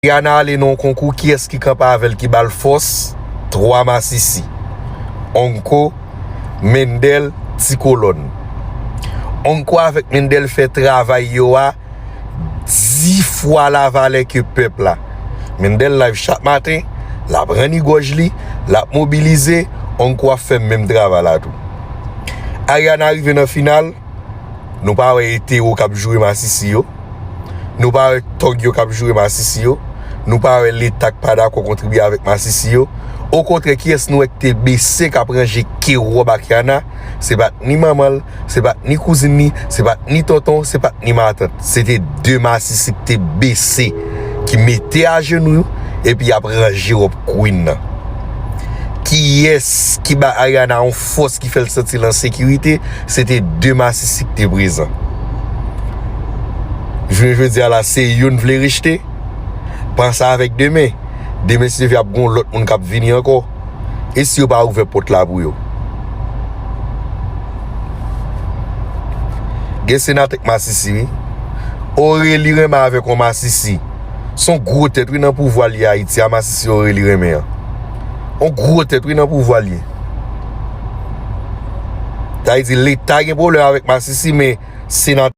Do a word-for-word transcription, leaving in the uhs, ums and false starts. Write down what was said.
Ariana ale nan yon konkou, kiyès ki kanpe avè l ki ba l fòs? Twa masisi. Onko, Mendel, Ti Kolòn. Onko avèk Mendel fè travay yo a di fwa lavalè ke pèp la. Mendel live chak maten, l ap ranni gòj li, l ap mobilize, Onko ap fè menm travay la tou. Ariana rive nan final, nou pa wè etero k ap joure masisi yo. Nou pa wè tòg yo k ap joure masisi yo. Nou pa wè leta k pa dakò kontribye avèk masisi yo. Okontrè, kiyès nou wè k te bese k ap ranje ke wòb ak Ariana? Se pa t ni manman l, se pa t ni kouzin li, se pa t ni tonton, se pa t ni matant. Se te de masisi k te bese, ki mete ajenou yo, epi y ap ranje wòb queen nan. Kiyès ki ba Ariana yon fòs ki fè l santi l an sekirite? Se te de masisi ki te prezan. Jounen jodi a la, se youn vle rejte. Panse avèk demen. Demen, si Dye vle, ap gen yon lòt moun k ap vini ankò. E si yo pa ouvè pòt la pou yo? Gen senatè k masisi, wi. Oreli renmen avèk yon masisi. Se yon gwo tèt, wi, nan pouvwa l ye Ayiti a, masisi Oreli renmen an. Yon gwo tèt, wi, nan pouvwa l ye. Sa vle di, leta gen pwoblèm avèk masisi, men senatè